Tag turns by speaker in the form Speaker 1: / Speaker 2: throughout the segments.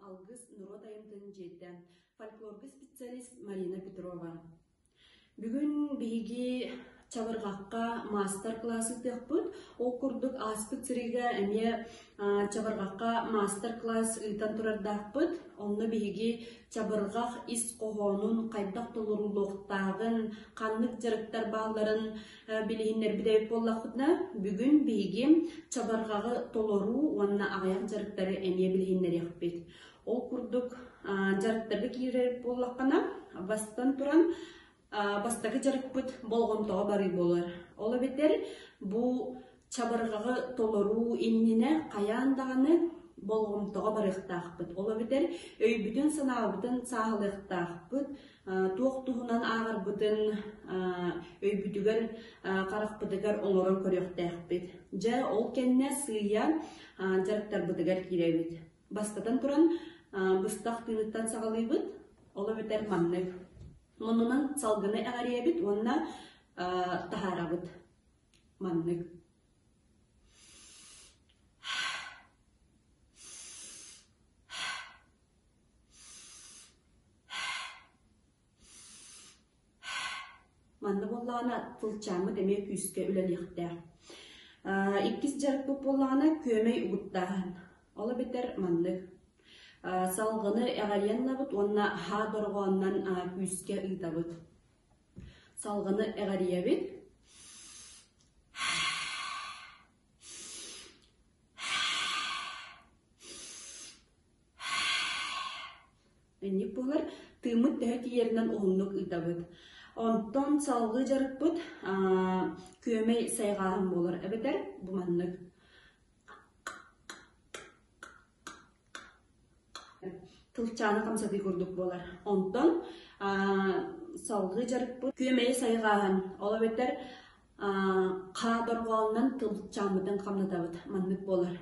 Speaker 1: Алгыс норуот айымтын дьиэтэ фольклорга специалист Марина Петрова. Бүгүн биһиги чабырҕахха маастар-кылаас ыытыахпыт. Ол курдук ааспыт сырыыга эмиэ чабырҕахха маастар-кылаас ыытан турардаахпыт. Онно биһиги чабырҕах ис хоһоонун хайдах толоруллуохтааҕын, ханнык дьарыктар баалларын билиһиннэрбит эбит буоллахпытына, бүгүн биһиги чабырҕаҕы толоруу уонна аҕыйах дьарыктары эмиэ билиһиннэриэхпит. Ол курдук дьарыктарга киирэр буоллаххына, бастан туран бастакы дьарыкпыт болҕомтоҕо барыы буолар. Ол эбэтэр бу чабырҕаҕы толоруу иннинэ хайаан даҕаны болҕомтоҕо барыахтаахпыт. Ол эбэтэр өйбүтүн-санаабытын сааһылыахтаахпыт, туох туһунан ааҕарбытын өйбүтүгэр, харахпытыгар оҥорон көрүөхтээхпит. Дьэ, ол кэннэ сыыйа дьарыктарбытыгар киирэбит. Бастатан туран, быстах тыыныттан саҕалыыбыт. Ол эбэтэр маннык. Муннунан салгыны эҕэрийэбит уонна таһаарабыт. Маннык. Манна буоллаҕына тылчааммыт эмиэ күүскэ үлэлиэхтээх. Иккис дьарыкпыт буоллаҕына күөмэй угуттааһын. Ол эбэтэр маннык. Салгыны эҕэрийэн ылабыт уонна аһаа дорҕоонунан күүскэ ыытабыт. Салгыны эҕэрийэбит. Инник буолар, тыыммыт төһө тиийэринэн уһуннук ыытабыт. Онтон салгыы дьарыкпыт күөмэй сайҕааһын буолар эбэтэр бу маннык. Тылчааны хамсатыы курдук буолар. Онтон салгыы дьарыкпыт күөмэйи сайҕааһын, ол эбэтэр хаа дорҕоонунан тылчааммытын хамнатабыт. Маннык буолар.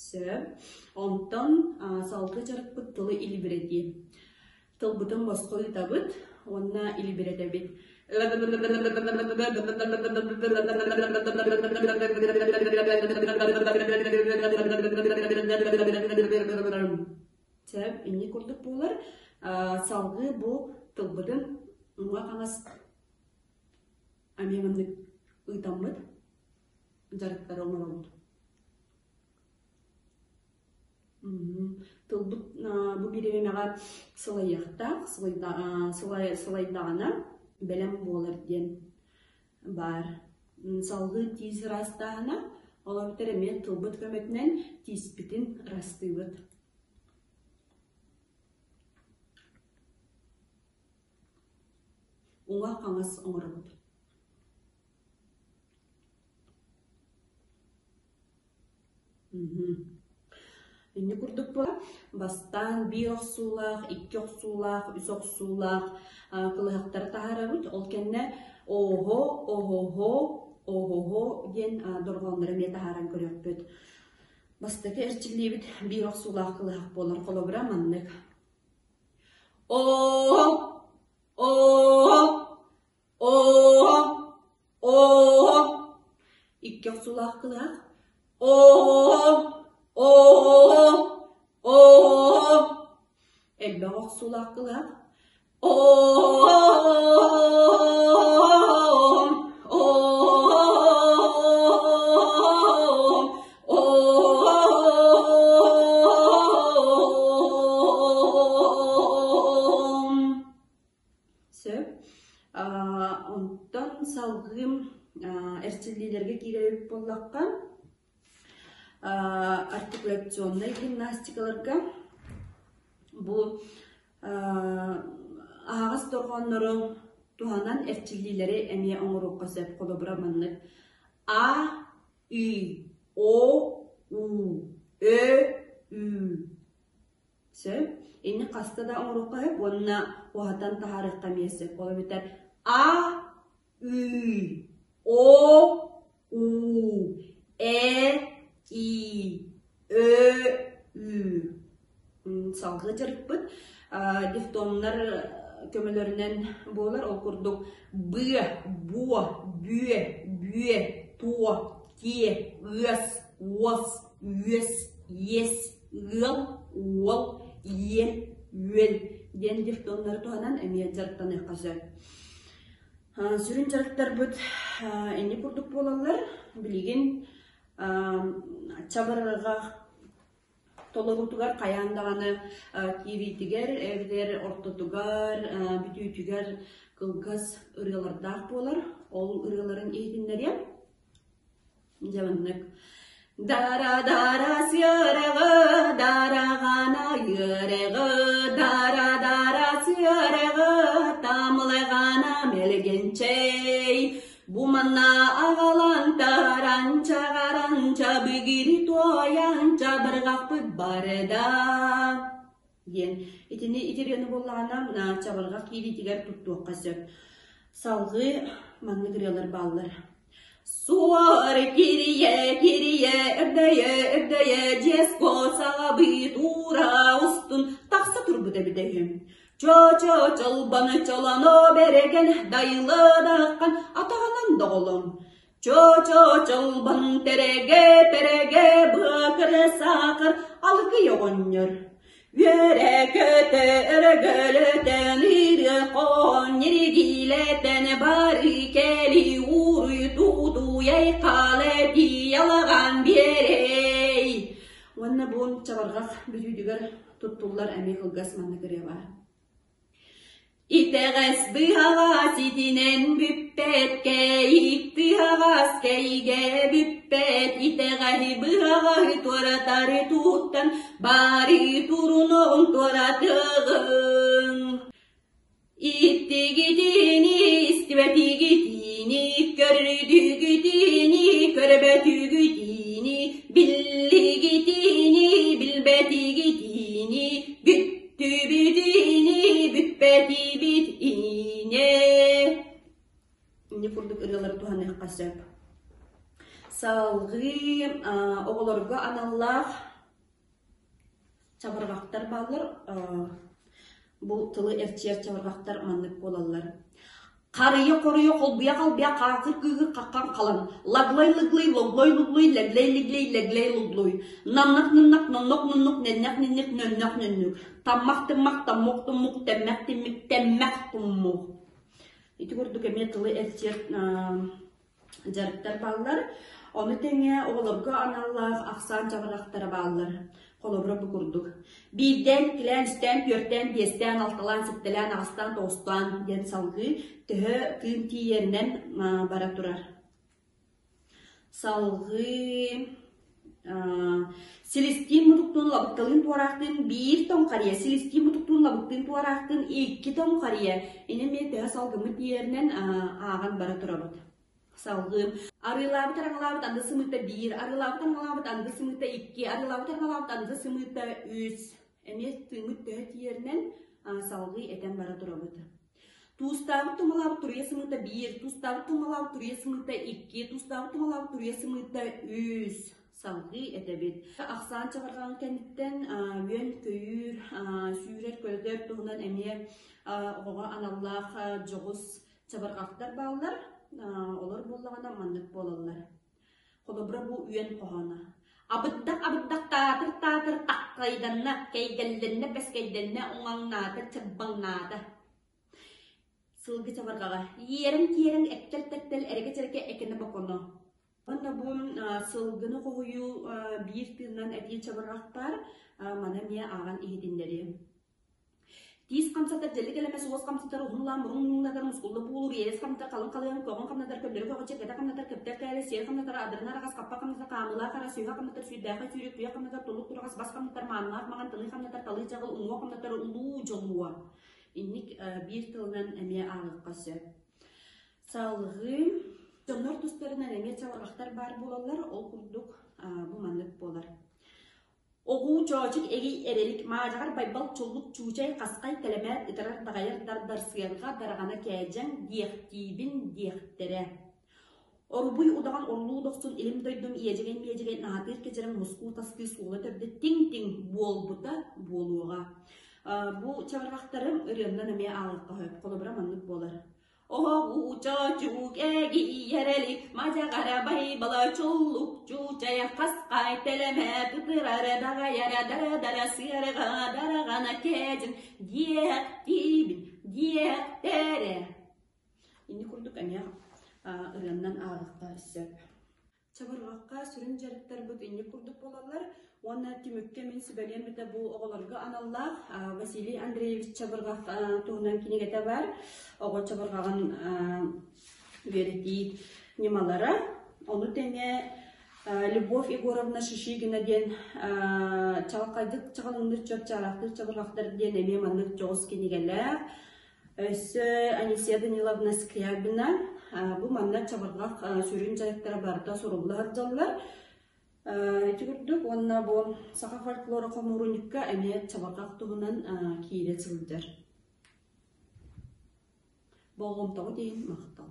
Speaker 1: Сөп. Онтон салгыы дьарыкпыт тылы илибирэтии. Тылбытын босхо ыытабыт уонна илибирэтэбит. Сөп, инник курдук буолар. Салгыы бу тылбытын уҥа-хаҥас эмиэ маннык ыытаммыт дьарыктары оҥоробут. Тылбыт бу бириэмэҕэ сылайыахтаах, сылайдаҕына бэлэм буолар диэн баар. Салгыы тиис ыраастааһына, ол эбэтэр эмиэ тылбыт көмөтүнэн тииспитин ыраастыыбыт. Уҥа-хаҥас оҥоробут. Инни курдук буолар. Бастаан биир охсуулаах, икки охсуулаах, үс охсуулаах кылыһахтары таһаарабыт. Ол кэннэ оһо, оһоһо, оһоһо диэн дорҕооннору эмиэ таһааран көрүөхпүт. Бастакы эрчиллиибит биир охсуулаах кылыһах буолар. Холобура маннык. Оо, оо, оо, оо. Икки охсуулаах кылыһах. Оо, оо, оо. Элбэх охсуулаах кылыһах. Сөп. Онтон салгыы эрчиллиилэргэ киирэбит буоллахха, артикуляционнай гимнастикаларга бу аһаҕас дорҕооннору туһанан эрчиллиилэри эмиэ оҥоруохха сөп. Холобура маннык А, И, О, У, Ö, Ү. Сөп. Ини хаста да оҥоруохха сөп уонна уһатан таһаарыахха эмиэ сөп. Ол эбэтэр А, Ы, О, У, Э, И, Ö, Ү. Салгыы дьарыкпыт дифтонгнар көмөлөрүнэн буолар. Ол курдук быа, буо, бүө, бүө, туо, тиэ, ыас, уос, үөс, иэс, ыал, уол, иэ, үөл диэн дифтоннары туһанан эмиэ дьарыктаныахха сөп. Сүрүн дьарыктарбыт инник курдук буолаллар. Билигин чабырҕах толоруутугар хайаан даҕаны киириитигэр эбэтэр ортотугар, бүтүүтүгэр кылгас ырыалардаах буолар. Ол ырыаларын иһитиннэриэм. Дьэ маннык. Дара-дара сыараҕы, дараҕана үөрэҕи, дара-дара сыараҕы, тамылаҕана мэлгэнчэй. Бу манна аҕалан таранча гаранча бүгүрү туойан чабырҕахпыт барда диэн итини итириэни буоллаҕына чабырҕах киириитигэр туттуохха сөп. Салгыы маннык ырыалар бааллар. Суор кирийэ кирийэ өрдөйө өрдөйө дьиэс саҕабыт уура устун тахса турбут эбитэ үһү. Чо-чо чолбону чолоно бэрэгэн дайылы даххан атаҕынан доҕолоҥ. Чо-чо чолбон тэрэгэ тэрэгэ быакыры саакыр алгый оҕонньор. Үөрэ-көтө өрөгөлөтөн ырыа хоһоон ньиргиилэтэн бары кэли ууруй тутуйай хаал этии алаҕан биэрэй. Уонна бу чабырҕах бүтүүтүгэр туттуллар эмиэ кылгас маннык ырыа баар. Итэҕэс быһаҕас итинэн бүппэт, кэйик тыһаҕас кэйигэ бүппэт, итэҕэһи быһаҕаһы туоратары туттан, бары туруноҕун туоратыҕыҥ. Иттигитини истибэтигитини, көрдүгүтүни көрбөтүгүтүни, биллигитини билбэтигитини, бүттүбүтүни бүппэтибит ине. Инни курдук ырыалары туһаныахха сөп. Салгыы оҕолорго аналлаах Чабырҕахтар бааллар, бу тылы эрчийэр чабырҕахтар маннык буолаллар: Харыйа-хоруйа холбуйа-халбыйа хаакыр кыыһыр хаххан халан, лаглай-лыглый, логлой-луглуй, лэглэй-лиглэй, лэглэй-луглуй, наннах-ныннах, ноннох-нуннук, нэннэх-нинник, нөннөх-нөннүк, таммах-тыммах, таммох-туммук, тэммэх-тиммик, тэммэх-туммук. Ити курдук эмиэ тылы эрчийэр дьарыктар бааллар. Ону тэҥэ оҕолорго аналлаах ахсаан чабырҕахтара бааллар. Холобура бу курдук. Биирдээн, иккилээн, үстээн, түөртээн, биэстээн, алталаан, сэттэлээн, аҕыстаан, тоҕустаан диэн салгыы төһө тыын тиийэринэн бара турар. Салгыы Силистиин мутуктуун лабыкталыын туораахтыын биир тоҥ харыйа, силистиин мутуктуун лабыктыын туораахтыын икки тоҥ харыйа. Ини эмиэ төһө салгыммыт тиийэринэн ааҕан бара турабыт. Салгыы. Арыылаабыт араҥалаабыт анды сымыыта биир, арыылаабыт араҥалаабыт анды сымыыта икки, арыылаабыт араҥалаабыт анды сымыыта үс. Эмиэ тыыммыт төһө тиийэринэн салгыы этэн бара турабыт. Туустаабыт тумалаабыт туруйа сымыыта биир, туустаабыт тумалаабыт туруйа сымыыта икки, туустаабыт тумалаабыт туруйа сымыыта үс. Салгыы этэбит. Ахсаан чабырҕаҕын кэнниттэн үөн-көйүүр, сүүрэр-көтөр туһунан эмиэ оҕоҕо аналлаах дьоҕус чабырҕахтар бааллар. Олор буоллаҕына маннык буолаллар. Холобура бу үөн хоһооно. Абыддах абыддах таатыр таатыр таккайданна, кэйгэллэннэ бэскэйдэннэ, уҥаҥнаата, чырбаҥнаата. Сылгы чабырҕаҕа иэрэҥ-тиэрэҥ эктэл-тэктэл эрэкэ-чэрэкэ экэнэ боконо. Уонна бу сылгыны хоһуйуу биир тыынынан этии чабырҕах баар, маны эмиэ ааҕан иһитиннэриэм. Тиис хамсатар, дьэллик элэмэс уос хамсатар, уһун улаан мурун муҥнатар, мускулла буолуур, иэдэс хамсатар, халыҥ халыан, көҕүн хамнатар, көннөрү көҕүччэ, кэтэ хамнатар, кэптэр кээлэ, сиэр хамнатар, адырын араҕас, хаппа хамнатар, хаамыылаах хара, сүһэ хамнатар, сүүрдээхэй сүүрүк, туйах хамнатар, туллук тураҕас, бас хамнатар, маанылаах маҥан, тылыы хамнатар, талыы чаҕыл, уҥуох хамнатар, улуу дьолуо. Инник биир тылынан эмиэ ааҕыахха сөп. Салгыы дьоннор тустарынан эмиэ чабырҕахтар баар буолаллар, ол курдук бу маннык буолар. Оҕуу чоочук эгий эрэлик маадьаҕар Байбал чуллук чуучай хасхай тэлэмээт ытырар даҕайар дардар сыарҕа дараҕана кээдьэҥ диэхтиибин диэхтэрэ. Орубуй удаҕан орулуу дохсун илим дойдум иэдьэгэй миэдьэгэй наһатыыр кэдьэрэҥ мускуу таскыы суола төрдө тиҥ-тиҥ буолбута буолуоҕа. Бу чабырҕахтарым ырыаннан эмиэ ааҕыахха сөп. Холобура маннык буолар. Оһоҕу-чочук эгийэрэлик мадьаҕара байбала чуллук чуучайа хасхай тэлэмэ тытырара даҕайара дара-дара сыарыҕа дараҕана кээдьин диэх тиибин диэхтэрэ. Инни курдук эмиэ ырыаннан ааҕыахха сөп. Чабырҕахха сүрүн дьарыктарбыт инник курдук буолаллар уонна түмүккэ мин сүбэлиэм этэ бу оҕолорго аналлаах Василий Андреевич Чабырҕах туһунан кинигэтэ бар. Оҕо чабырҕаҕын үөрэтии ньымалара. Ону тэҥэ Любовь Егоровна Шишигина диэн чаҕылхайдык чаҕылыҥныыр чуопчаараахтыыр чабырҕахтар диэн эмиэ маннык дьоҕус кинигэлээх. Өссө Анисия Даниловна Скрябина бу манна чабырҕах сүрүн дьарыктара барыта сурулла сылдьаллар. Ити курдук уонна бу саха фольклора хомуурунньукка эмиэ чабырҕах туһунан киирэ сылдьар. Болҕомтоҕут иһин махтал.